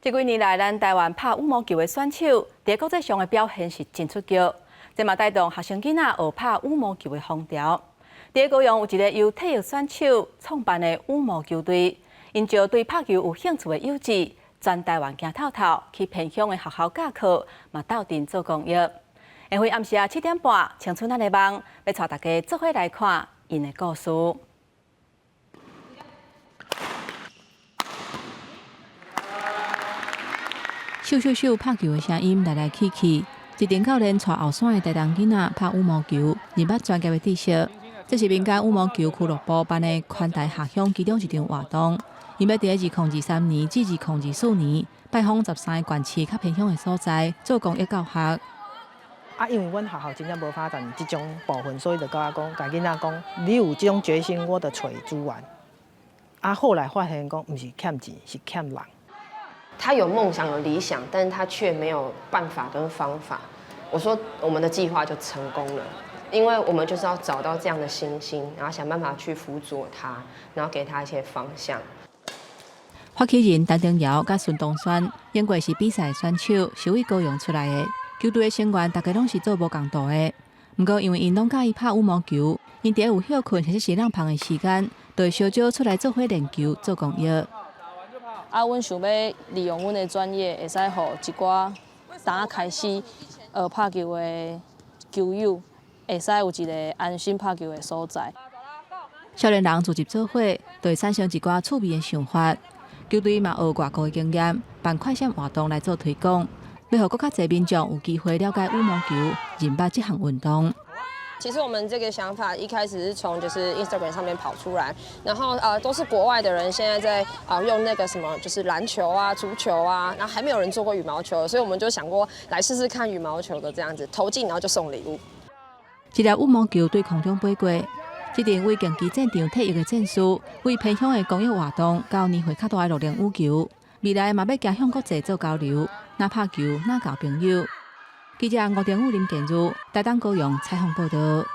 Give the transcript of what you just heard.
這幾年來，咱台灣拍羽毛球的選手，佇國際上的表現是真出色，這嘛帶動學生囡仔學拍羽毛球的風潮。佇高雄有一個由退役選手創辦的羽毛球隊，𪜶招對拍球有興趣的幼稚，全台灣行透透去偏鄉的學校教課，嘛鬥陣做公益。下昏暗時仔7點半，青春咱的夢，欲帶大家做伙來看𪜶的故事。咻咻咻，拍球的聲音來來去去，一陣教練帶後山的台東囡仔拍羽毛球，認捌專業的知識。這是民間羽毛球俱樂部辦的寬大下鄉其中一場活動。𪜶欲佇2023年至2024年，拜訪13個縣市較偏鄉的所在，做公益教學。啊，因為阮學校真正無發展這種部分，所以就佮我講，共囡仔講，你有這種決心，我就揣資源。啊，後來發現講，毋是欠錢，是欠人。他有夢想有理想，但是他卻沒有辦法跟方法。我說我們的計劃就成功了，因為我們就是要找到這樣的新星，然後想辦法去輔佐他，然後給他一些方向。發起人陳丁瑤佮孫東宣，應過是比賽選手，是為高雄出來的。球隊的成員大家攏是做無仝道的，毋過因為𪜶攏佮意拍羽毛球，𪜶佇有歇睏或者是挵芳的時間，就會相招出來做伙練球做公益。啊，阮想欲利用阮的專業，會使予一寡剛開始學拍球的球友，會使有一個安心拍球的所在。少年人聚集做伙，就會產生一寡趣味的想法。球隊嘛學外國的經驗，辦快閃活動來做推廣，欲予閣較濟民眾有機會了解羽毛球，認捌這項運動。其實我們這個想法一開始是從就是 Instagram 上面跑出來，然後都是國外的人現在在啊用那個什麼就是籃球啊、足球啊，然後還沒有人做過羽毛球，所以我們就想過來試試看羽毛球的這樣子投進，然後就送禮物。一粒羽毛球對空中飛過，這陣為競技戰場退役的戰士，為偏鄉的公益活動，教年歲較大的樂齡羽球，未來嘛欲行向國際做交流，若拍球若交朋友。記者吳定宇、林建儒，台東高雄採訪報導。